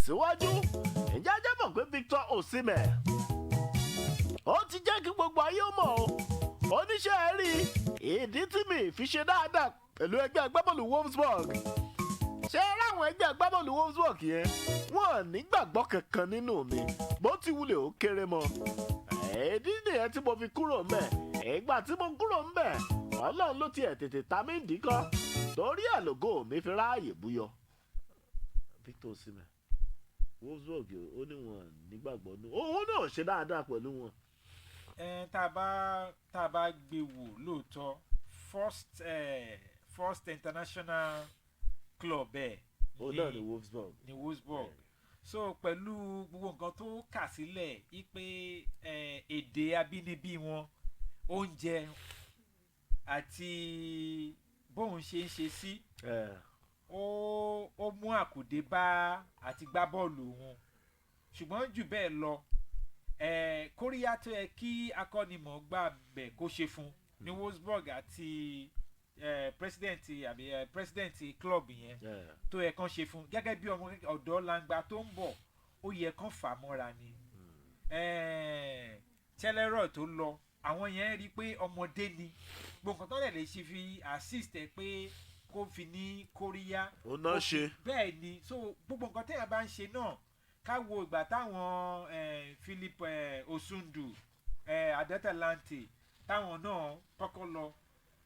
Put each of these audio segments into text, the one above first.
Tẹ̀síwájú. Ǹjẹ́ ẹ jẹ́ mọ̀ pé Victor Osimhen, ó ti jẹ́ kí gbogbo ayé ó mọ̀ o, oníṣẹ́ rí ìdí tí mi fi ṣe dáadáa pẹ̀lú ẹgbẹ́ agbábọ́ọ̀lù Wolfsburg. Ṣé ráwọn ẹgbẹ́ agbábọ́ọ̀lù Wolfsburg yẹn, wọ́n nígbàgbọ́ kankan nínú mi bó ti wulẹ̀ ó kéré mọ́. Ìdí nìyẹn tí mo fi kúrò ńbẹ̀. Ìgbà tí mo kúrò ńbẹ̀, Ọlọ́run ló tiẹ̀ tètè ta mí dìkọ́, torí ẹ̀ lògo mi fi ráàyè búyọ. Victor Osimhen, Wolfsburg, ó ní wọn nígbàgbọ́ nù, òun náà ṣe dáadáa pẹ̀lú wọn. Ẹ tá a bá gbé wò lóòótọ́, first international club ẹ̀ Òun náà ní Wolfsburg. Ní Wolfsburg. So pẹ̀lú gbogbo nǹkan tó kà sílẹ̀ ipe èdè abínibí wọn, oúnjẹ àti bóun ṣe ń ṣe sí, ó mú àkùdé bá àti gbá bọ́ọ̀lù wọn. Ṣùgbọ́n jù bẹ́ẹ̀ lọ, kóríyá tó yẹ kí akọ́nimọ̀ọ́gbà bẹ̀ kó ṣe fún ní Wolfsburg àti president àbí president club yẹn tó yẹ kán ṣe fún gẹ́gẹ́ bí ọmọ ọ̀dọ́ langba tó ń bọ̀, ó yẹ kán fà á mọ́ra ni. Chelerọ tó lọ, àwọn yẹn rí i pé ọmọdé ni, gbogbo nǹkan tó lè ṣe fi assist ẹ pé kó fi ní kóríyá. Òun náà ṣe. Bẹ́ẹ̀ ni. So gbogbo nǹkan téèyàn bá ń ṣe náà, ká wo ìgbà táwọn Philip Osundu, Adetalante, táwọn náà kọ́kọ́ lọ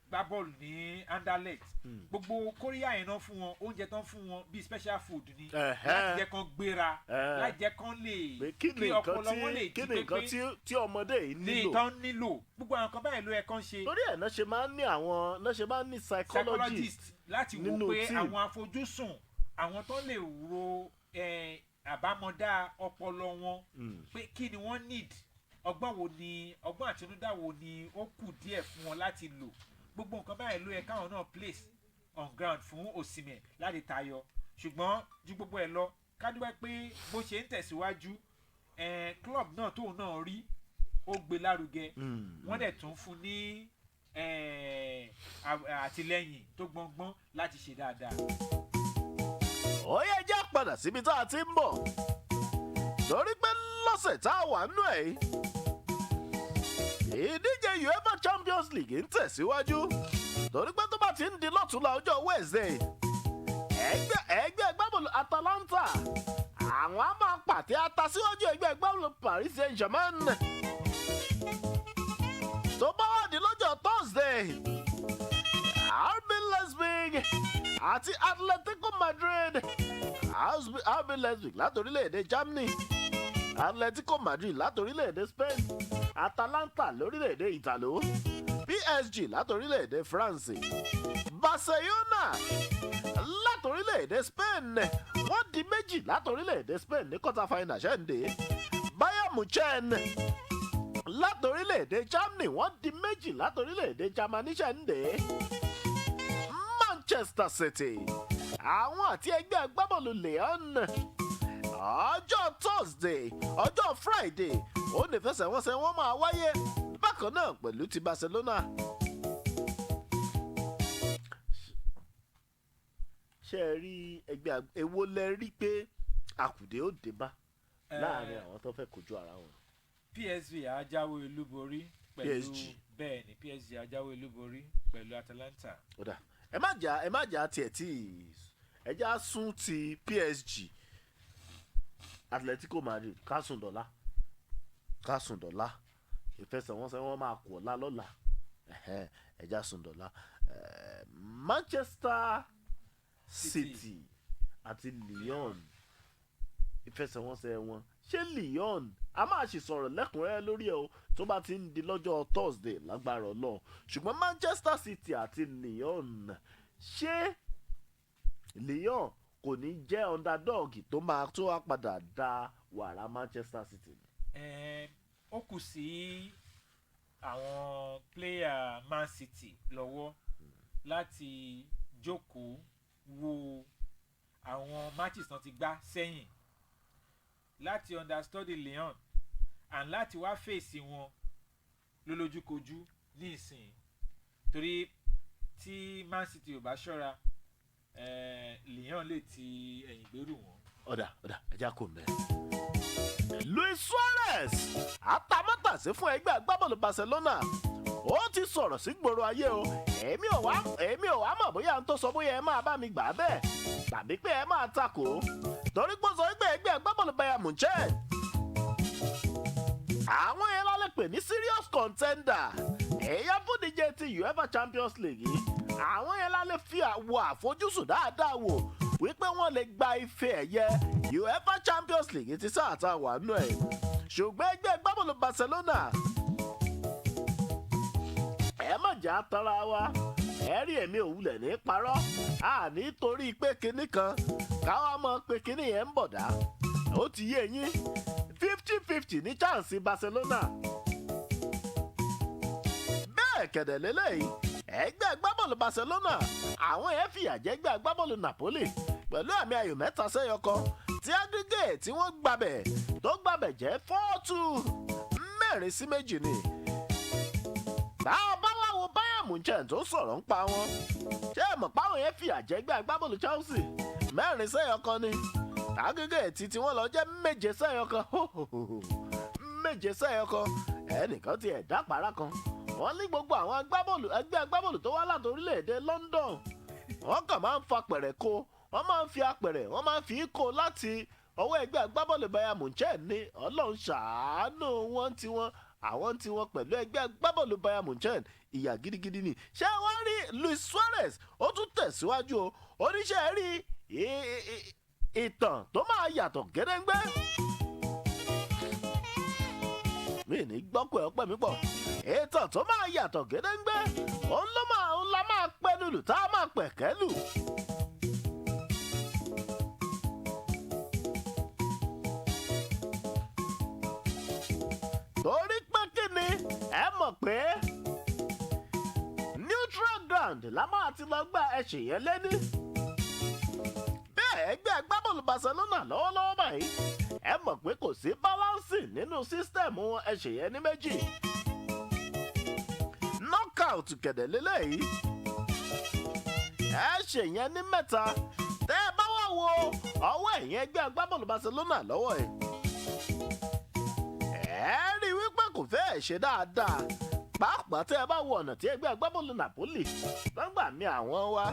gbá bọ́ọ̀lù ní Anderlecht, gbogbo kóríyá yẹn náà fún wọn, oúnjẹ tán fún wọn bíi special food ni láti jẹ́ kán gbéra, láti jẹ́ kán lè pé kí ni nǹkan ọpọlọ wọn lè tí kí jí ni nǹkan pépé tí ọmọdé yìí ní nílò. ìtàn nílò. Gbogbo àwọn kan báyìí ló yẹ kán ṣe. Torí ẹ̀ náà ṣe máa ń ní àwọn náà ṣe máa ń ní psychologist Psychologist láti wo nínú pé team. Àwọn àfojúsùn, àwọn tó lè ro àbámọ̀dá ọpọlọ wọn pé kí ni wọ́n need, ọgbọ́n wo ni, ọgbọ́n àtinúdá wo ni ó kù díẹ̀ fún wọn láti lò. Gbogbo nǹkan báyìí ló yẹ káwọn náà place on ground fún Osimhen láti tayọ. Ṣùgbọ́n ju gbogbo ẹ̀ lọ, ká dúpẹ́ pé bó ṣe ń tẹ̀síwájú, club náà tóun náà rí, ó gbé lárugẹ. Wọ́n dẹ̀ tún fún ní àtìlẹ́yìn tó gbọngbọ́n láti ṣe dáadáa. Ó yẹ jẹ́ padà síbi tá a ti ń bọ̀, torí pé lọ́sẹ̀ tá a wà nínú ẹ̀ yìí, ìdíje UEFA Champions League ń tẹ̀síwájú, torí pé tó bá ti ń di lọ́tùnla, ọjọ́ Wednesday, ẹgbẹ́ agbábọ́ọ̀lù Atalanta, àwọn á máa pàtẹ ata síwájú ẹgbẹ́ agbábọ́ọ̀lù Paris Saint-Germain. Tó bá wà di lọ́jọ́ Thursday, RB Leipzig àti Atletico Madrid, RB Leipzig láti orílẹ̀-èdè Germany, Atletico Madrid láti orílẹ̀-èdè Spain, Atalanta lórílẹ̀-èdè Italo, PSG láti orílẹ̀-èdè France, Barcelona láti orílẹ̀-èdè Spain, wọ́n di méjì láti orílẹ̀-èdè Spain ní quarter final ṣẹ́ǹdé, Bayern Munchen láti orílẹ̀-èdè Germany, wọ́n di méjì láti orílẹ̀-èdè Germany ṣẹ́ǹdé, Manchester City, àwọn àti ẹgbẹ́ agbábọ́ọ̀lù Lyon, ọjọ́ Thursday, ọjọ́ Friday ó ní fẹsẹ̀wọnsẹ̀ wọn máa wáyé bákan náà pẹ̀lú ti Barcelona. Ṣé ẹ rí ẹgbẹ́ èwo lẹ rí pé àkùdé ó dé bá láàrin àwọn tó fẹ́ kojú ara wọn? PSV á jáwé olúborí pẹ̀lú PSG. Bẹ́ẹ̀ ni, PSG á jáwé olúborí pẹ̀lú Atalanta. Ó dà, ẹ má jà tiẹ̀ tí ẹ já sún ti PSG Atletico Madrid, ká sùn dọ̀la, ká sùn dọ̀la. Ìfẹsẹ̀wọnsẹ̀ wọn máa kú ọ̀la lọ́la. Ẹ̀hẹ́n, ẹ já sùn dọ̀la. Manchester City. City àti Lyon, ìfẹsẹ̀wọnsẹ̀ wọn, ṣé Lyon, a máa sì sọ̀rọ̀ lẹ́kùnrẹ́rẹ́ lórí ẹ̀ o tó bá ti ń di lọ́jọ́ Thursday lágbára Ọlọ́run. Ṣùgbọ́n Manchester City àti Lyon, ṣé Lyon kò ní jẹ́ underdog tó máa tó wá padà da wàrà Manchester City ni? Ó kù sí àwọn player Man City lọ́wọ́ láti jókòó wo àwọn matches tán ti gbá sẹ́yìn, láti understudy Lyon and láti wá fèsì wọn lólójúkojú ní ìsìn, torí tí Man City ò bá ṣọ́ra, Lyon lè ti ẹ̀yìn gbèrú wọn. Ọ̀dà ọ̀dà, ẹja kò mẹ́. Luis Suarez, atamátàsé fún ẹgbẹ́ agbábọ́ọ̀lù Barcelona, ó ti sọ̀rọ̀ sí gbòòrò ayé o. Èmi ò wá mọ̀ bóyá n tó sọ, bóyá ẹ máa bá mi gbà á bẹ́ẹ̀ tàbí pé ẹ máa takò ó, torí pé ó sọ pé ẹgbẹ́ agbábọ́ọ̀lù Bayern Munchen, àwọn yẹn la lè pè ní serious contender èèyàn fún díje ti UEFA Champions League yìí. Àwọn yẹn la lè fi àwọ̀ àfojúsùn dáadáa wò wípé wọ́n lè gba ife ẹ̀yẹ UEFA Champions League ti sáà tá a wà nù ẹ̀. Ṣùgbọ́n ẹgbẹ́ agbábọ́ọ̀lù Barcelona, ẹ má jà tọ́ra wa, ẹ rí èmi òwúlẹ̀ ní parọ́ a, nítorí pé kinní kan káwa mọ̀ pé kinní yẹn ń bọ̀ dá. Ó ti yé yín, 50-50 ní chance Barcelona. Bẹ́ẹ̀ kẹ̀dẹ̀ lélẹ́yìí, ẹgbẹ́ agbábọ́ọ̀lù Barcelona, àwọn yẹn fìyà jẹ ẹgbẹ́ agbábọ́ọ̀lù Napoli pẹ̀lú àmì ayò 3-0, tí aggregate tí wọ́n gbabẹ̀ tó gbabẹ̀ jẹ́ 4-2, 4-2 ni. Bá a bá wá wo Bayern Munchen tó sọ̀rọ̀ ń pa wọn, ṣé ẹ mọ̀ páwọn yẹn fìyà jẹ ẹgbẹ́ agbábọ́ọ̀lù Chelsea 4-1 ni? Aggregate tí wọ́n lọ jẹ́ 7-1, 7-1. Ẹnìkan ti ẹ̀dá pàrà kan, wọ́n ní gbogbo àwọn agbábọ́ọ̀lù, ẹgbẹ́ agbábọ́ọ̀lù tó wá láti orílẹ̀-èdè London, wọ́n kàn máa ń fa pẹ̀rẹ̀ ko, wọ́n máa ń fi apẹ̀rẹ̀, wọ́n máa ń fi kó láti ọwọ́ ẹgbẹ́ agbábọ́ọ̀lù Bayern Munchen ní. Ọlọ́run ṣàánú wọn tí wọ́n, àwọn tí wọ́n pẹ̀lú ẹgbẹ́ agbábọ́ọ̀lù Bayern Munchen, ìyà gidigidi ni. Ṣé wọ́n rí Luis Suarez, ó tún tẹ̀síwájú o. Oníṣẹ́ rí ìtàn tó máa yàtọ̀ gédéǹgbé, mi ní gbọ́kọ̀ ẹ̀ ọpẹ́ mi pọ̀. Ìtàn tó máa yàtọ̀ gédéǹgbé, òun ló máa ń la máa pẹ́ lulù tá a máa pẹ̀kẹ́ lù. Torí pé kí ni, ẹ mọ̀ pé neutral ground la máa ti lọ gba ẹ̀ṣẹ̀ yẹn lẹ́ní. Bẹ́ẹ̀ ẹgbẹ́ agbábọ́ọ̀lù Barcelona lọ́wọ́lọ́wọ́ báyìí, ẹ mọ̀ pé kò sí balancing nínú system wọn, ẹ̀ṣẹ̀ yẹn ní méjì. Knockout kẹ̀dẹ̀ lélẹ́yìí, ẹ̀ṣẹ̀ yẹn ní mẹ́ta. Tẹ́ ẹ bá wà wo ọwọ́ ẹ̀yìn ẹgbẹ́ agbábọ́ọ̀lù Barcelona lọ́wọ́ ẹ̀, ẹ rí i wípé kò fẹ́ẹ̀ ṣe dáadáa, pàápàá tẹ́ ẹ bá wo ọ̀nà tí ẹgbẹ́ agbábọ́ọ̀lù Napoli lọ́gbà mi àwọn wá.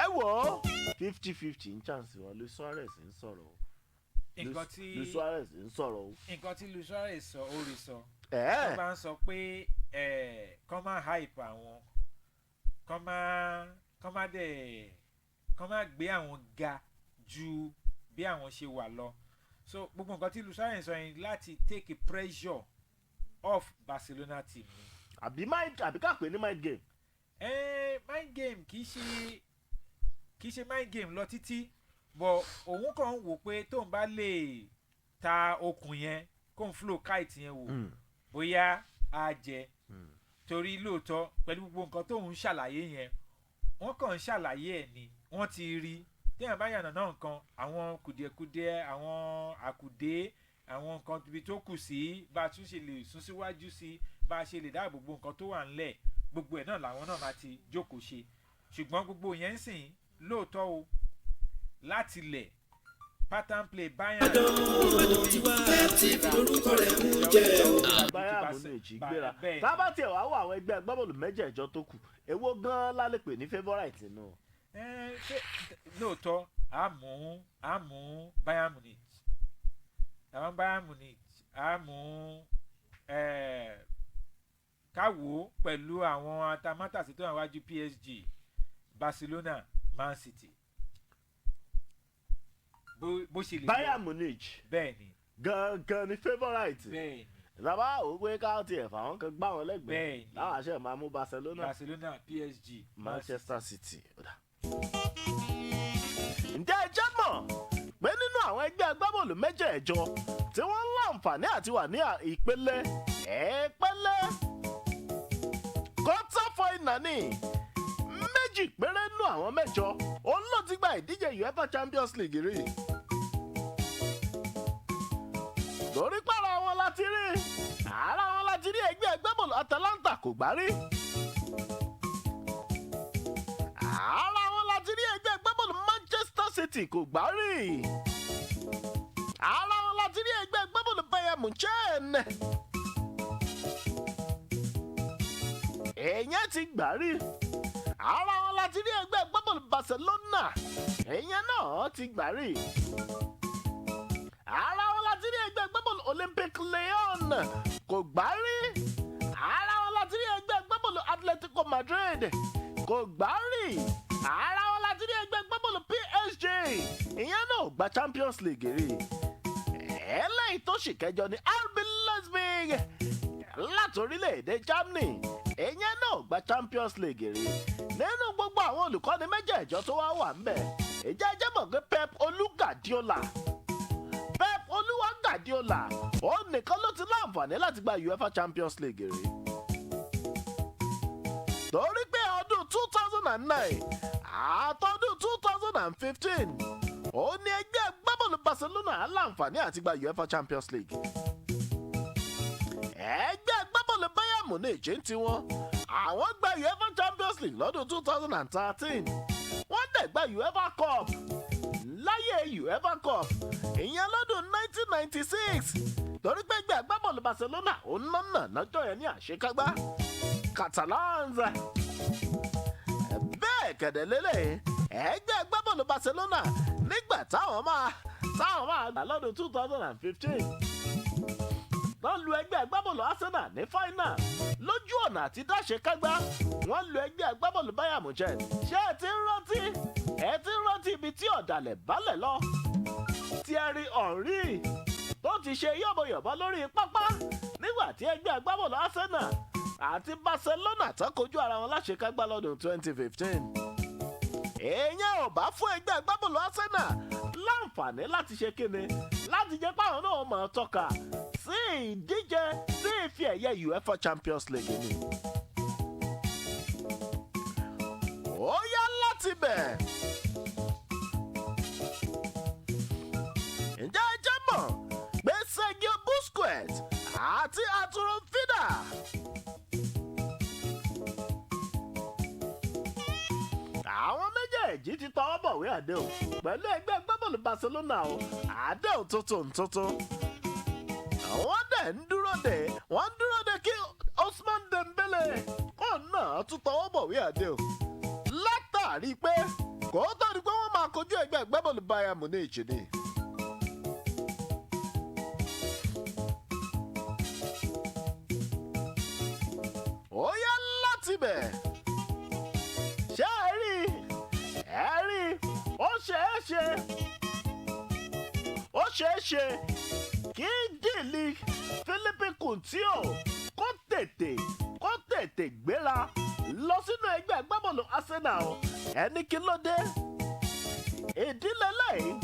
Ẹ wò ó, 50-50 ń chance wọn. Luis Suarez ń sọ̀rọ̀ o. Nǹkan tí Luis Suarez ń sọ̀rọ̀ o. Nǹkan tí Luis Suarez sọ, ó rí sọ. Ẹ̀ẹ́. Wọ́n máa ń sọ pé kọ́ máa hype àwọn, kọ́ máa dẹ̀ kọ́ máa gbé àwọn ga ju bí àwọn ṣe wà lọ. So gbogbo nǹkan tí Luis Suarez sọ yẹn, láti take pressure off Barcelona team ni. Àbí mind, àbí ká pè ní mind game? Mind game, kì í ṣe mind game lọ títí, but òun kàn ń wò pé tóun bá lè ta okùn yẹn, kóun flow kite yẹn wò, bóyá á jẹ. Torí lóòótọ́, pẹ̀lú gbogbo nǹkan tóun ń ṣàlàyé yẹn, wọ́n kàn ń ṣàlàyé ẹ̀ ni. Wọ́n ti rí téèyàn bá yànnà náà nǹkan, àwọn kùdìẹ̀kudiẹ, àwọn àkùdé, àwọn nǹkan ibi tó kù sí, bá a tún ṣe lè sún síwájú sí, bá a ṣe lè dáàbò bo nǹkan tó wà ńlẹ̀, gbogbo ẹ̀ náà làwọn náà máa ti jókòó ṣe. Ṣùgbọ́n gbogbo yẹn ń sìn lóòótọ́ o, láti lẹ̀ pattern play Bayern. Pepsi lorúkọ rẹ̀ ń jẹ́ o. Bayern Munich gbéra. Tábà tiẹ̀ wá wọ àwọn ẹgbẹ́ agbábọ́ọ̀lù mẹ́jẹ̀ẹ̀jọ tó kù, èwo gan-an la lè pè ní favourite nù? Ṣé lóòótọ́, a mú Bayern Munich, àwọn Bayern Munich, a mú káwò pẹ̀lú àwọn atamátàsí tó wà wájú, PSG, Barcelona, Man City, bó ṣe lè lọ. Bayern Munich Bẹ́ẹ̀ ni. gangan ni favourite. Bẹ́ẹ̀ ni. Ìjọba ò pé ká tiẹ̀ fàwọn kan gbá wọn lẹ́gbẹ̀ẹ́. Bẹ́ẹ̀ ni. Láwọn àṣẹ máa mú Barcelona, Barcelona, PSG, Man City. Manchester City. Ó dà. Ǹjẹ́ ẹ jẹ́ mọ̀ pé nínú àwọn ẹgbẹ́ agbábọ́ọ̀lù mẹ́jẹ̀ẹ̀jọ tí wọ́n ń láǹfààní àti wà ní ìpele quarter final ní, méjì péré nú àwọn mẹ́jọ òun ló ti gba ìdíje UEFA Champions League rí? Lórí pàrọ̀ wọn láti rí, ara wọn láti rí ẹgbẹ́ agbábọ́ọ̀lù Atalanta, kò gbá rí. Ara wọn láti rí ẹgbẹ́ agbábọ́ọ̀lù Manchester City. City kò gbá rí. Ara wọn láti rí ẹgbẹ́ agbábọ́ọ̀lù Bayern Munchen, èèyàn ti gbà rí. Ara wọn láti rí ẹgbẹ́ agbábọ́ọ̀lù Barcelona, èèyàn náà ti gbà rí. Ara wọn láti rí ẹgbẹ́ agbábọ́ọ̀lù Olympic Lyon, kò gbá rí. Ara wọn láti rí ẹgbẹ́ agbábọ́ọ̀lù Atletico Madrid, kò gbá rí. Ara wọn láti rí ẹgbẹ́ agbábọ́ọ̀lù PSG, ìyẹn náà ò gba Champions League rí. Eléyìí tó sì kẹjọ ní RB Leipzig láti orílẹ̀-èdè Germany, ìyẹn náà ò gba Champions League rí. Nínú gbogbo àwọn olùkọ́ni mẹ́jẹ̀ẹ̀jọ tó wá wà ńbẹ̀, ìjẹ́ ẹjẹ́ mọ̀ pé Pep Olúwa Guardiola, òun nìkan ló ti láǹfààní láti gba UEFA Champions League rí, torí pé ọdún 2009 àtọdún 2015, òun ni ẹgbẹ́ agbábọ́ọ̀lù Barcelona láǹfààní àti gba UEFA Champions League. Ẹgbẹ́ agbábọ́ọ̀lù Bayern Munich ń tiwọn, àwọn gba UEFA Champions League lọ́dún 2013, wọ́n dẹ̀ gba UEFA Cup láyé UEFA Cup, ìyẹn lọ́dún 1996, torí pé ẹgbẹ́ agbábọ́ọ̀lù Barcelona òun nánà lọ́jọ́ yẹn ní àṣekágbá Catalans. Bẹ́ẹ̀ kẹ̀dẹ̀ lélẹ̀, ẹgbẹ́ agbábọ́ọ̀lù Barcelona nígbà táwọn máa gbà lọ́dún 2015, wọ́n lu ẹgbẹ́ agbábọ́ọ̀lù Arsenal ní final lójú ọ̀nà àti dáṣekágbá. Wọ́n lu ẹgbẹ́ agbábọ́ọ̀lù Bayern Munich. Ṣé ẹ ti ń rántí? Ẹ ti ń rántí ibi tí ọ̀dàlẹ̀ balẹ̀ lọ, Thierry Henry tó ti ṣe yọ̀bọ̀yọ̀bọ̀ lórí pápá nígbà tí ẹgbẹ́ agbábọ́ọ̀lù Arsenal àti Barcelona tán kojú ara wọn láṣekágbá lọ́dún 2015? Èèyàn ò bá fún ẹgbẹ́ agbábọ́ọ̀lù Arsenal láǹfààní láti ṣe kíni, láti jẹ́ páwọn náà mọ̀ ọ́ tọ́ka sí ìdíje sí ife ẹ̀yẹ UEFA Champions League ni. Ó yá, láti bẹ̀. Ǹjẹ́ ẹ jẹ́ mọ̀ pé Sergio Busquets àti Arturo Vidal, àwọn méjèèjì ti tọwọ́ bọ̀wé àdéhùn pẹ̀lú ẹgbẹ́ agbábọ́ọ̀lù Barcelona o, àdéhùn tuntun tuntun. Àwọn dẹ̀ ń dúró de, wọ́n ń dúró de kí Ousmane Dembele kó náà tún tọwọ́ bọ̀wé àdéhùn, látàrí pé kó tó di pé wọ́n máa kojú ẹgbẹ́ agbábọ́ọ̀lù Bayern Munich ni. Ó yá, láti bẹ̀, ṣé ẹ rí ẹ rí, ó ṣeé ṣe kí deal Philippe Coutinho kó tètè gbéra lọ sínú ẹgbẹ́ agbábọ́ọ̀lù Arsenal. Ẹni kí ló dé? Ìdílé lẹ́yìn,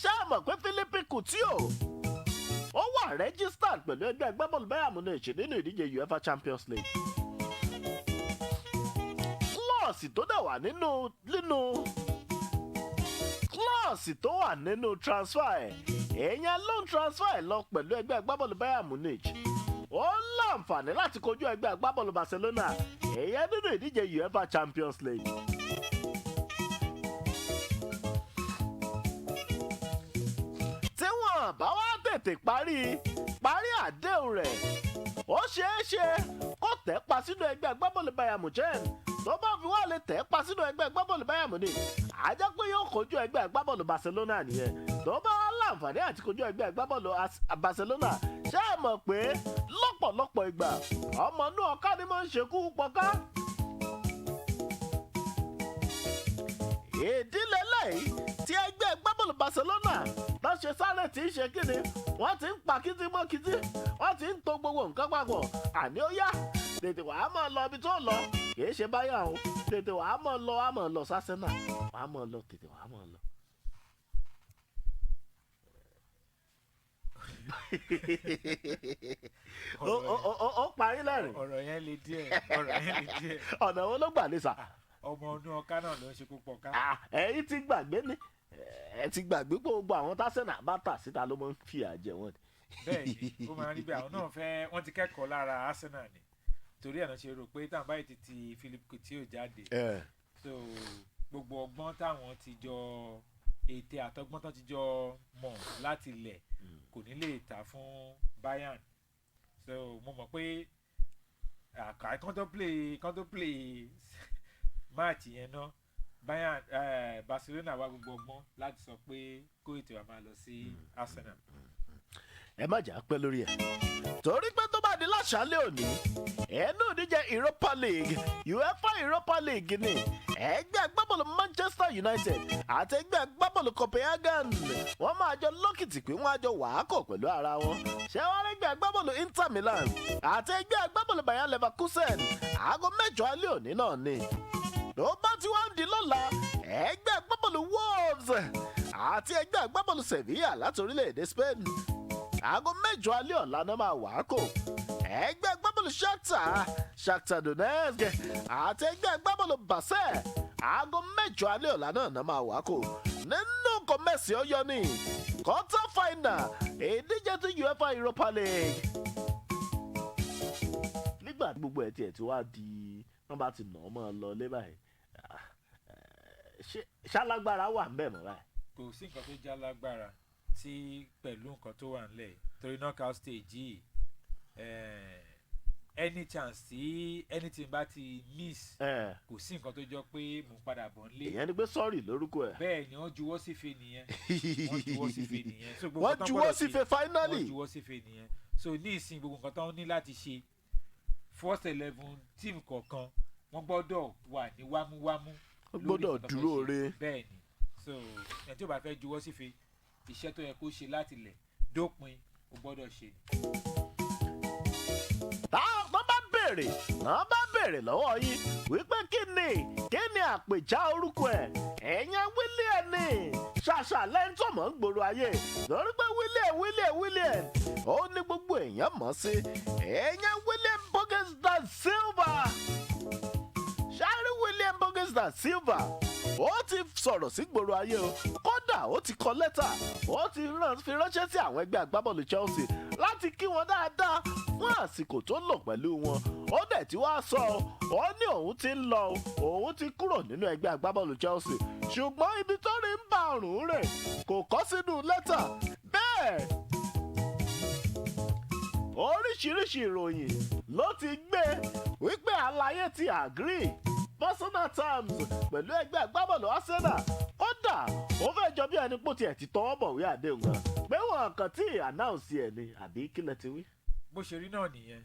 ṣé ẹ mọ̀ pé Philippe Coutinho ó wà registered pẹ̀lú ẹgbẹ́ agbábọ́ọ̀lù Bayern Munich nínú ìdíje UEFA Champions League? Clause tó dẹ̀ wà nínú clause tó wà nínú transfer ẹ̀, èèyàn loan transfer ẹ̀ lọ pẹ̀lú ẹgbẹ́ agbábọ́ọ̀lù Bayern Munich, ó láǹfààní láti kojú ẹgbẹ́ agbábọ́ọ̀lù Barcelona, èèyàn nínú ìdíje UEFA Champions League. Tí wọ́n bá wá tètè parí àdéhùn rẹ̀, ó ṣeé ṣe kó tẹ̀ pa sínú ẹgbẹ́ agbábọ́ọ̀lù Bayern Munich. Tó bá fi wá lè tẹ̀ pa sínú ẹgbẹ́ agbábọ́ọ̀lù Bayern Munich, á jẹ́ pé yóò kojú ẹgbẹ́ agbábọ́ọ̀lù Barcelona nìyẹn. Tó bá wá láǹfààní àti kojú ẹgbẹ́ agbábọ́ọ̀lù Barcelona, ṣé ẹ mọ̀ pé lọ́pọ̀lọpọ̀ ìgbà, ọmọ inú ọ̀ká ni mo ń ṣekú pọ̀ká? Ìdílé lẹ́yìn tí ẹgbẹ́ agbábọ́ọ̀lù Barcelona tó ṣe sáré tí ń ṣe kíni, wọ́n ti ń pa kítí mọ́ kítí, wọ́n ti ń to gbogbo nǹkan papọ̀. Àní ó yá, tètè wàá máa lọ ibi tó lọ, kì í ṣe báyà o. Tètè wàá máa lọ, wàá máa lọ sásẹ́nà, wàá máa lọ, tètè wàá máa lọ. Ó parí lẹ́rìn. Ọ̀rọ̀ yẹn le díẹ̀, ọ̀rọ̀ yẹn le díẹ̀. Ọ̀nà wo ló gbà ní sà? Ọmọ ọdún ọká náà ló ń ṣekú pọ̀ká. Ah, ẹ̀yin ti gbàgbé ni, ẹ ti gbàgbé pé gbogbo àwọn tásẹ̀nà bá tà síta ló máa ń fìyà jẹ wọ́n. Bẹ́ẹ̀ ni, ó máa ń rí bẹ́ẹ̀. Àwọn náà fẹ́, wọ́n ti kẹ́kọ̀ọ́ lára Arsenal ni, torí ẹ̀ náà ṣe rò pé táwọn báyìí ti ti Philip Coutinho jáde. So Gbogbo ọgbọ́n táwọn ti jọ ète àtọgbọ́n tán ti jọ mọ̀ láti ilẹ̀ kò ní lè tà fún Bayern. So mo mọ̀ pé àkà kán tó play match yẹn náà, Bayern, Barcelona wá gbogbo ọgbọ́n láti sọ pé kó ètò wa máa lọ sí Arsenal. Ẹ má jà á pẹ́ lórí ẹ̀, torí pé tó bá di láṣálẹ́ òní, ẹnu ìdíje Europa League, UEFA Europa League, ni ẹgbẹ́ agbábọ́ọ̀lù Manchester United àti ẹgbẹ́ agbábọ́ọ̀lù Copenhagen, wọ́n máa jọ lókìtì pé wọ́n á jọ wàákọ̀ pẹ̀lú ara wọn. Ṣé wọ́n rí ẹgbẹ́ agbábọ́ọ̀lù Inter Milan àti ẹgbẹ́ agbábọ́ọ̀lù Bayer Leverkusen, aago 8 alẹ́ òní náà ni. Ló bá ti wá ń di lọ́la, ẹgbẹ́ agbábọ́ọ̀lù Wolves àti ẹgbẹ́ agbábọ́ọ̀lù Sevilla láti orílẹ̀-èdè Spain, aago 8 alẹ́ ọ̀la náà máa wà á kò. Ẹgbẹ́ agbábọ́ọ̀lù Shakhtar Donetsk àti ẹgbẹ́ agbábọ́ọ̀lù Basel, aago 8 alẹ́ ọ̀la náà máa wà á kò nínú kọ́mẹ́sì ọyọ́ ní quarter final ìdíje tí UEFA Europa League. Nígbà tí gbogbo ẹ̀ tiẹ̀ ti wá di wọ́n bá ti nà ọ́ mọ́ ọ lọ lé báyìí, ṣé ṣálágbára wà ń bẹ̀ mọ́ báyìí? Kò sí nǹkan tó já lágbára tí pẹ̀lú nǹkan tó wà nílẹ̀ yìí, torí knockout stage yìí, any chance tí anything bá ti miss, kò sí nǹkan tó jọ pé mò ń padà bọ̀ nílé. Ìyẹn ni pé sọ́ọ̀rì lórúkọ ẹ̀. Bẹ́ẹ̀ ni, wọ́n juwọ́ sí fe nìyẹn, wọ́n juwọ́ sí fe nìyẹn. So gbogbo Wọ́n nǹkan tán juwọ́ gbọ́dọ̀ sí ṣe, fe finally. Wọ́n juwọ́ sí fe nìyẹn. So ní ìsìn, gbogbo nǹkan tán ní láti ṣe, first 11 team kọ̀ọ̀kan, wọ́n gbọ́dọ̀ wà ní wámúwámú Wọ́n lórí gbọ́dọ̀ nǹkan tó fẹ́ dúró ṣe. re. Bẹ́ẹ̀ ni. So ẹni tí ó bá fẹ́ juwọ́ sí fe, iṣẹ́ tó yẹ kó ṣe láti lẹ̀ dópin, ó gbọ́dọ̀ ṣe. Táwọn bá béèrè lọ́wọ́ yín wípé kí ni àpèjá orúkọ ẹ̀, ẹ̀yẹn Willian ní ṣàṣà lẹ́yìn tó mọ̀ ń gbòòrò ayé, lórí pé Willian, Willian, Willian ó ní gbogbo èèyàn mọ̀ sí. Ẹ̀yẹn William Borges da Silva, ṣáárí William Borges da Silva, ó ti sọ̀rọ̀ sí gbòòrò ayé o. Kódà ó ti kọ lẹ́tà, ó ti fi ránṣẹ́ sí àwọn ẹgbẹ́ agbábọ́ọ̀lù Chelsea láti kí wọn dáadáa fún àsìkò tó lò pẹ̀lú wọn. Ó dẹ̀ tí wàá sọ ọ́, ó ní òun ti ń lọ o, òun ti kúrò nínú ẹgbẹ́ agbábọ́ọ̀lù Chelsea, ṣùgbọ́n ibi tó rí ń ba ọ̀rùn rẹ̀ kò kọ́ sínú lẹ́tà. Bẹ́ẹ̀ oríṣiríṣi ìròyìn ló ti gbé wípé àlàyé ti agree personal terms pẹ̀lú ẹgbẹ́ agbábọ́ọ̀lù Arsenal. Kódà ó fẹ́ jọ bí ẹni pò tiẹ̀ ti tọwọ́ bọ̀wé àdéhùn gan, pé wọn kàn tí announce ẹ̀ ni, àbí kílẹ̀ ti wí? Bó ṣe rí náà nìyẹn.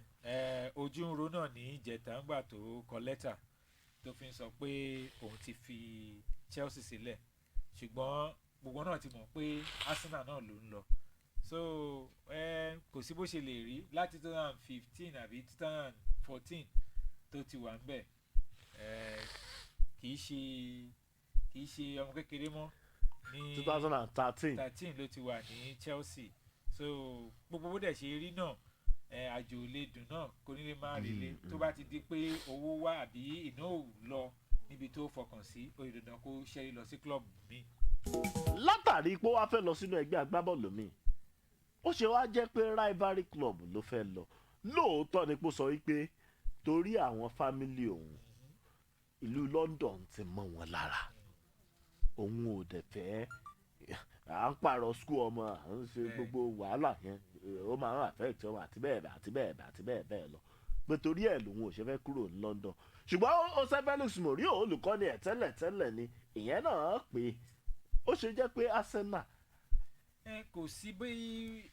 Ojú ń ro náà ní ìjẹta ńgbà tó kọ lẹ́tà tó fi ń sọ pé òun ti fi Chelsea sílẹ̀, ṣùgbọ́n gbogbo náà ti mọ̀ pé Arsenal náà ló ń lọ. So kò sí bó ṣe lè rí láti 2015 àbí 2014 tó ti wà ń bẹ̀. Kì í ṣe ọmọ kékeré mọ́ ní 2013. 13 ló ti wà ní Chelsea. So gbogbo bó dẹ̀ ṣe rí náà, àjò ò lè dùn náà kò ní lè má relé. Tó bá ti di pé owó wá àbí iná ò lọ níbi tó fọkàn sí, ó di dandan kó ṣẹ́rí lọ sí club míì. Látàrí pé ó wá fẹ́ lọ sínú ẹgbẹ́ agbábọ́ọ̀lù mi, ó ṣe wá jẹ́ pé rivalry club ló fẹ́ lọ. Lóòótọ́ ni pé ó sọ wípé torí àwọn family òun, ìlú London ti mọ́ wọn lára, òun ò dẹ̀ fẹ́ à ń pààrọ̀ school ọmọ, à ń ṣe gbogbo wàhálà yẹn, ó máa ń affect ọmọ àti bẹ́ẹ̀ bẹ́ẹ̀ àti bẹ́ẹ̀ bẹ́ẹ̀ àti bẹ́ẹ̀ bẹ́ẹ̀ lọ, pé torí ẹ̀ lòun ò ṣe fẹ́ kúrò ní London. Ṣùgbọ́n Jose Felix Mourinho, olùkọ́ni ẹ̀ tẹ́lẹ̀ tẹ́lẹ̀ ni, ìyẹn náà pé ó ṣe jẹ́ pé Arsenal. Ẹ kò sí bí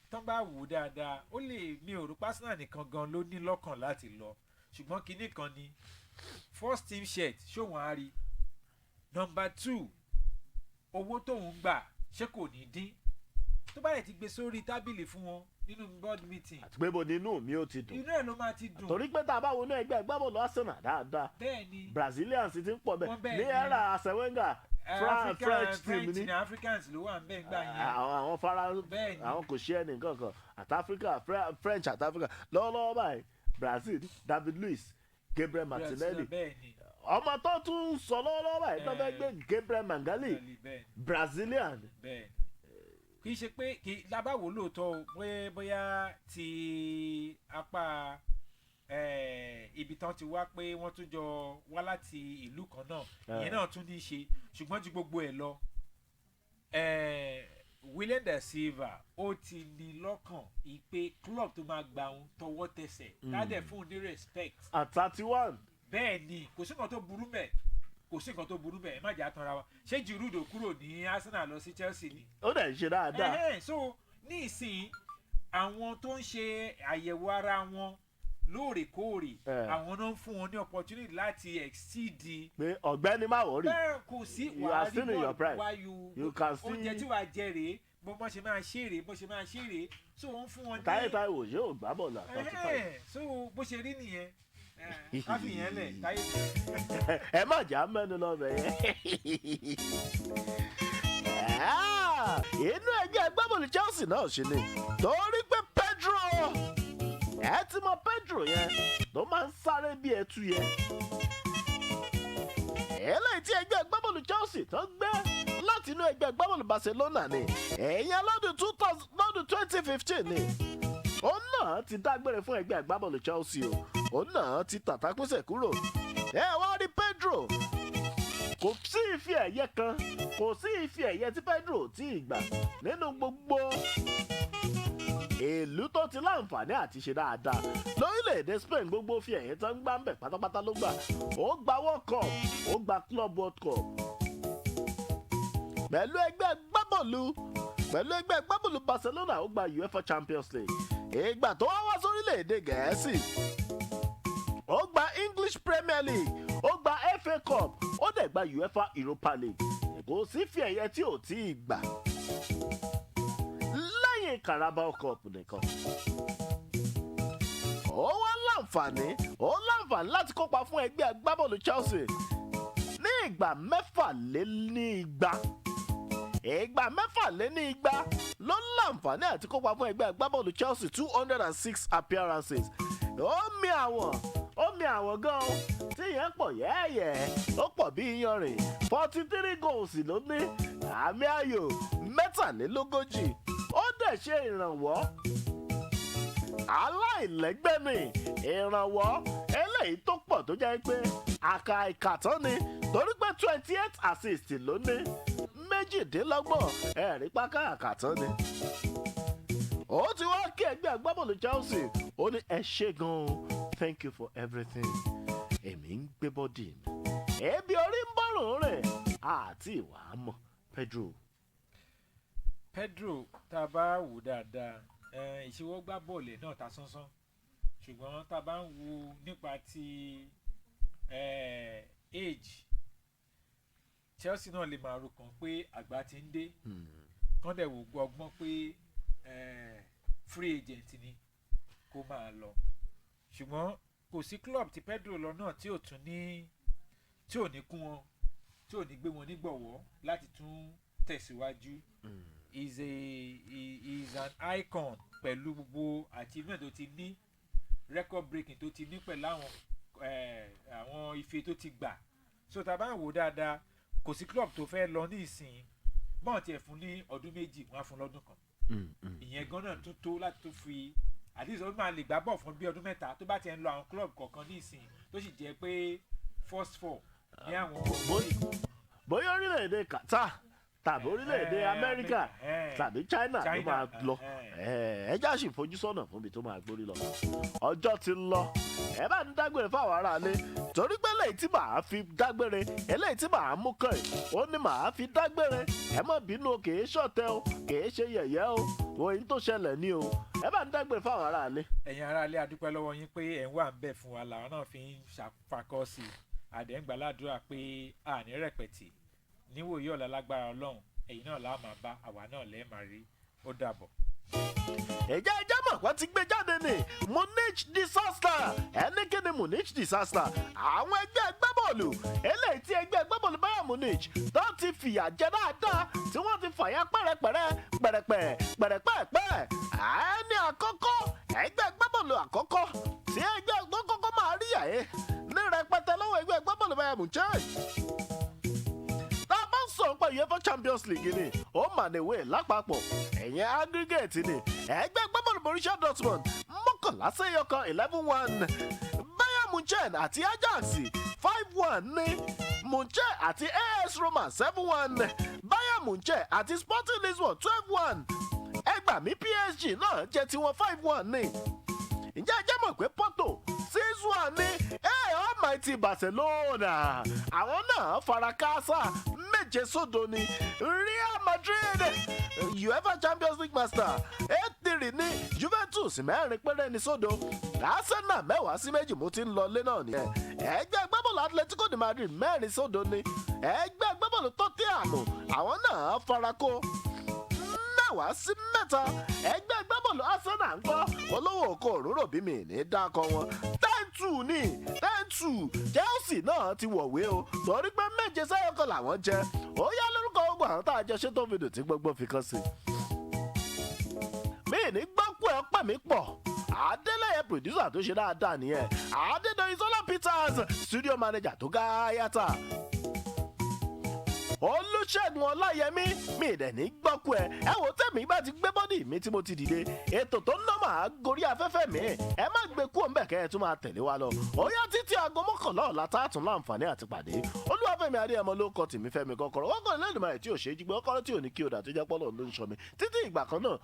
tán bá wò ó dáadáa, ó lè mi ò rò Arsenal nìkan gan ló ní lọ́kàn láti lọ, ṣùgbọ́n kinní kan ni first team shirt ṣóun á rí, number two, owó tóun gbà, ṣé kò ní dín tó bá yẹ ti gbé sórí tábìlì fún wọn nínú board meeting. Àti pé bo ni inú mi ó ti dùn. Inú ẹ̀ ló máa ti dùn. Torí pé tá a bá wo inú ẹgbẹ́ agbábọ́ọ̀lù Arsenal dáadáa, bẹ́ẹ̀ ni Brazilians ti ń pọ̀ Wọ́n bẹ́ẹ̀ bẹ́ẹ̀ ní ni. era Arsene Wenger, France, French team French ní ní Africans ló wà ń bẹ́ẹ̀ gbà yẹn. Àwọn fara Bẹ́ẹ̀ ni. àwọn kò ṣe ẹnì kankan àti Africa, French àti Africa. Lọ́wọ́lọ́wọ́ báyìí, Brazil, David Luiz, Gabriel Martinelli, Bẹ́ẹ̀ ni. ọmọ tó tún ń sọ lọ́wọ́lọ́wọ́ báyìí tó fẹ́ gbé, Gabriel Magalhaes, Bẹ́ẹ̀ ni. Brazilian. Bẹ́ẹ̀ kì í ṣe pé kì í lábàwò lóòótọ́ o, pé bóyá ti apá Ibi tán ti wá pé wọ́n tún jọ wá láti ìlú kan náà, ìyẹn náà tún ní í ṣe. Ṣùgbọ́n ju gbogbo ẹ̀ lọ, William da Silva, ó ti ní lọ́kàn ìpè club tó máa gbà òun tọwọ́ tẹsẹ̀, tá dẹ̀ fún un ní respect. At 31. Bẹ́ẹ̀ ni, kò sí nǹkan tó burú mẹ́, kò sí nǹkan tó burú mẹ́. Ẹ má jẹ́ àtànra wa. Ṣé Giroud ò kúrò ní Arsenal lọ sí Chelsea ni? Ó dẹ̀ ń ṣe dáadáa. So ní ìsìn, àwọn tó ń ṣe àyẹ̀wò ara wọn lóòrèkóòrè, àwọn náà ń fún wọn ní opportunity láti exceed. Pé ọ̀gbẹ́ni, má worry. Bẹ́ẹ̀, kò sí. You are still in your prime. Wáyú You can still- oúnjẹ tí wàá jẹ rèé, bó bọ́n ṣe máa ṣe rèé, bó ṣe máa ṣe rèé, so ó ń fún wọn ní. Táyé Táíwò yóò gbá bọ́ọ̀lù at 35. So bó ṣe rí nìyẹn. Ká fi yẹn lẹ̀, Táyé. Ẹ má jà mẹ́nu lọ́bẹ̀ yẹn. Ah, inú ẹgbẹ́ agbábọ́ọ̀lù Chelsea náà ṣe ni, torí pé Pedro, ẹ ti mọ Pedro yẹn tó máa ń sáré bí ẹtu yẹn, eléyìí tí ẹgbẹ́ agbábọ́ọ̀lù Chelsea tó gbé láti inú ẹgbẹ́ agbábọ́ọ̀lù Barcelona ni, èèyàn lọ́dún 2000, lọ́dún 2015 ni, òun náà ti dágbére fún ẹgbẹ́ agbábọ́ọ̀lù Chelsea o. Òun náà ti tàtàkùsẹ̀ kúrò. Ẹ wá rí Pedro, kò sí ife ẹ̀yẹ kan, kò sí ife ẹ̀yẹ tí Pedro tí ì gbà nínú gbogbo ìlú tó ti láǹfààní àti ṣe dáadáa. Lórílẹ̀‐èdè Spain, gbogbo ife ẹ̀yẹ tó ń gbá ń bẹ̀ pátápátá ló gbà. Ó gba World Cup, ó gba Club World Cup pẹ̀lú ẹgbẹ́ gbábọ́ọ̀lù Barcelona, ó gba UEFA Champions League. Ìgbà tó wá wá sórílẹ̀‐èdè Gẹ̀ẹ́sì, ó gba English Premier League, ó gba FA Cup, ó dẹ̀ gba UEFA Europa League. Kò sí ife ẹ̀yẹ tí ò tí ì gbà lẹ́yìn Carabao Cup nìkan. Ó wá láǹfààní, ó láǹfààní láti kópa fún ẹgbẹ́ agbábọ́ọ̀lù Chelsea ní ìgbà 206. Ìgbà 206 ló láǹfààní àti kópa fún ẹgbẹ́ agbábọ́ọ̀lù Chelsea, 206 appearances. Ó mi àwọn, ó mi àwọn gan-an tí ìyẹn pọ̀ yẹ́ẹ̀yẹ́, ó pọ̀ bí iyanrìn. 43 goals ló ní, àmì ayò 43. Ó dẹ̀ ṣe ìrànwọ́ aláìlẹ́gbẹ́ ni, ìrànwọ́ eléyìí tó pọ̀ tó jẹ́ pé àkà ìkàtọ́ ni, torí pé 28 assist ló ní, 28. Ẹ̀rí pákà àkàtọ́ ni. Ó ti wá kí ẹgbẹ́ agbábọ́ọ̀lù Chelsea, ó ní ẹ ṣé gan-an, thank you for everything, èmi ń gbé body mi, ebi orí ń bọ̀rùn rẹ̀ àti ìwà mọ̀ Pedro. Pedro, tá a bá wò dáadáa, ìṣíwọ́gbá bọ́ọ̀lù ẹ̀ náà ta sánsán, ṣùgbọ́n tá a bá ń wo nípa ti age, Chelsea náà lè máa ro kàn pé àgbà ti ń dé, kán dẹ̀ wò gbọ́ ọgbọ́n pé free agent ni kó máa lọ. Ṣùgbọ́n kò sí club tí Pedro lọ náà tí ò tún ní, tí ò ní kún wọn, tí ò ní gbé wọn nígbọ̀wọ́ láti tún tẹ̀síwájú. Is an icon pẹ̀lú gbogbo achievement tó ti ní, record breaking tó ti ní pẹ̀lú àwọn ife tó ti gbà. So tá a bá ń wò dáadáa, kò sí club tó fẹ́ lọ ní ìsìn bọ́n tiẹ̀ fún ní ọdún 2, wọ́n á fún lọ́dún kan. Ìyẹn gan náà tún tó láti tún fi at least ó máa lè gbá bọ̀ fún bí ọdún 3, tó bá tiẹ̀ ń lọ àwọn club kọ̀ọ̀kan ní ìsìn, tó sì jẹ́ pé first four ní àwọn. Bóyá orílẹ̀-èdè Qatar tàbí orílẹ̀-èdè Amẹ́ríkà tàbí China ló China, máa lọ. Ẹ já sì fojú sọ́nà fún ibi tó máa gbórí lọ. Ọjọ́ ti lọ. Ẹ bá ń dágbére fáwọn aráalé, torí pé eléyìí tí màá fi dágbére, eléyìí tí màá mú kàn yìí, ó ní màá fi dágbére. Ẹ má bínú o, kìí ṣọ̀tẹ̀ o, kìí ṣe yẹ̀yẹ́ o, òyìn tó ṣẹlẹ̀ ní o. Ẹ bá ń dágbére fáwọn aráalé. Ẹ̀yin aráalé, a dúpẹ́ lọ́wọ́ yín pé ẹ̀ ń wà ń bẹ̀ fún wa, làwọn náà fi ń ṣàfakọ́ sí i. Àdẹ́ngbàládùra pé àní rẹ̀pẹ̀tì níwòye ọ̀la, lágbára Ọlọ́run, ẹ̀yin náà làá máa bá, àwa náà lẹ́ẹ̀ máa rí. Ó dàbọ̀. Ẹ̀jẹ̀ mọ̀ wọ́n ti gbé jáde ní Munich disaster. Ẹni kí ni Munich disaster? Àwọn ẹgbẹ́ agbábọ́ọ̀lù eléyìí tí ẹgbẹ́ agbábọ́ọ̀lù Bayern Munich tó ti fìyà jẹ dáadáa, tí wọ́n ti fàyà pẹ̀rẹ̀pẹ̀rẹ̀ pẹ̀rẹ̀pẹ̀ pẹ̀rẹ̀pẹ̀pẹ̀. Ẹni àkọ́kọ́, ẹgbẹ́ agbábọ́ọ̀lù àkọ́kọ́ tí ẹgbẹ́ tó kọ́kọ́ máa rí àyè ní rẹpẹtẹ lọ́wọ́ ẹgbẹ́ agbábọ́ọ̀lù Bayern Munich, tá a bá ń sọ̀rọ̀ pé UEFA Champions League ni, ó mà ní ìwé lápapọ̀, ẹ̀yẹn aggregate ni, ẹgbẹ́ agbábọ́ọ̀lù Borussia Dortmund. 11-1, 11-1. Bayern Munchen àti Ajax, 5-1 ní. Munchen àti AS Roma, 7-1. Bayern Munchen àti Sporting Lisbon, 12-1. Ẹgbàá mi, PSG náà jẹ́ tiwọn, 5-1 ní. Ǹjẹ́ ẹ jẹ́ mọ̀ pé Porto, 6-1 ní. Hey, almighty Barcelona, àwọn náà fara káásá, 7-0 ní. Real Madrid, UEFA Champions League master, 8-3 ní. Juventus, mẹ́rin péré ní sódò. Arsenal, 10-2. Mo ti ń lọ lé náà nìyẹn. Ẹgbẹ́ agbábọ́ọ̀lù Atletico de Madrid, 4-0 ní. Ẹgbẹ́ agbábọ́ọ̀lù Tottenham, àwọn náà farakó, 10-3. Ẹgbẹ́ agbábọ́ọ̀lù Arsenal ń kọ́ olówó oko òróró bí mi ní dákọ̀ wọn, 10-2 ní, 10-2. Chelsea náà ti wọ̀wé o, torí pé 7-1 làwọn jẹ. Ó yá, lórúkọ ogun àwọn tá a jọ ṣe tó fi dùn tí gbogbo fi kàn sí mi ní gbọ́kú ẹ pẹ̀ mí pọ̀. Adélẹ́yẹ producer tó ṣe dáadáa nìyẹn. Adédọ̀yìn Sọlá Peters, studio manager tó gá yàtà. Olùṣègùn Ọláyẹmí, mi dẹ̀ ní gbọ́kú ẹ. Ẹ wò, tẹ̀mí bá ti gbé body mi tí mo ti dìde, ètò tó ń ná màá gorí afẹ́fẹ́ mi. Ẹ má gbé kúrò ńbẹ̀, kẹ́ ẹ tún máa tẹ̀lé wa lọ. Ó yá, títí aago 11 ọ̀la tá a tún láǹfààní àti pàdé. Olúwàfẹ́mi Adéyẹmọ ló kọ tèmi. Fẹ́mi Kọ́kọ́rọ́ wọ́n kọ́ lẹ́nu máa tí ò ṣe é jí gbé kọ́kọ́rọ́ tí ò ní kí o dà tó jẹ́ pọ́lọ́ ló ń sọ mi. Títí ìgbà kan náà,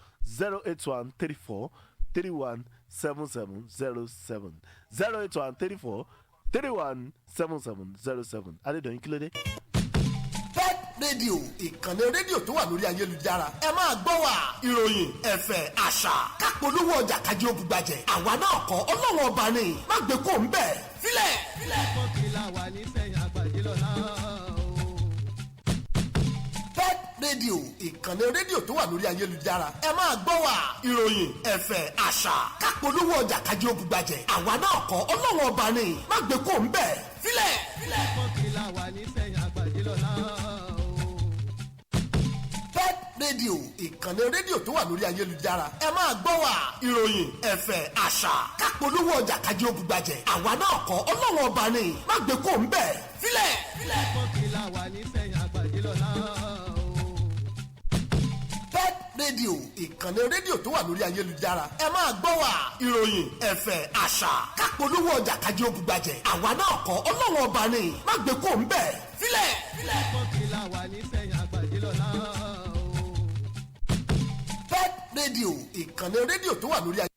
08134317707, 08134317707. Adédọ̀yìn, kí ló dé? Pep Radio, ìkànnì rédíò tó wà lórí ayélujára. Ẹ máa gbọ́ wa, ìròyìn, ẹ̀fẹ̀, àṣà, kápolówó ọjà, kájí ó bugbàjẹ́. Àwa náà kọ́, ọlọ́wọ́ ọba ni. Má gbé kó ń bẹ̀ sílẹ̀. Kọ́kìlá wà nísẹ̀yìn àgbàdì lọ́la o. Pep Radio, ìkànnì rédíò tó wà lórí ayélujára. Ẹ máa gbọ́ wa, ìròyìn, ẹ̀fẹ̀, àṣà, kápolówó ọjà, kájí ó bugbàjẹ́. Àwa náà kọ́, ọlọ́wọ́ ọba ni. Má gbé kó ń bẹ̀ sílẹ̀. Kọ́kìlá wà nísẹ̀yìn àgbàdì lọ́la o. Pep Radio, ìkànnì rédíò tó wà lórí ayélujára. Ẹ máa gbọ́ wa, ìròyìn, ẹ̀fẹ̀, àṣà, kápolówó ọjà, kájí ó bugbàjẹ́. Àwa náà kọ́, ọlọ́wọ́ ọba ni. Má gbé kó ń bẹ̀ sílẹ̀. Kọ́kìlá wà nísẹ̀yìn àgbàdì lọ́la o. Pep Radio, ìkànnì rédíò tó wà lórí ayélujára. Ẹ máa gbọ́ wa, ìròyìn, ẹ̀fẹ̀, àṣà, kápolówó ọjà, kájí ó bugbàjẹ́. Àwa náà kọ́, ọlọ́wọ́ ọba ni. Má gbé kó ń bẹ̀ sílẹ̀. Kọ́kìlá wà nísẹ̀yìn àgbàdì lọ́la o. Pep Radio, ìkànnì rédíò tó wà lórí ayélujára.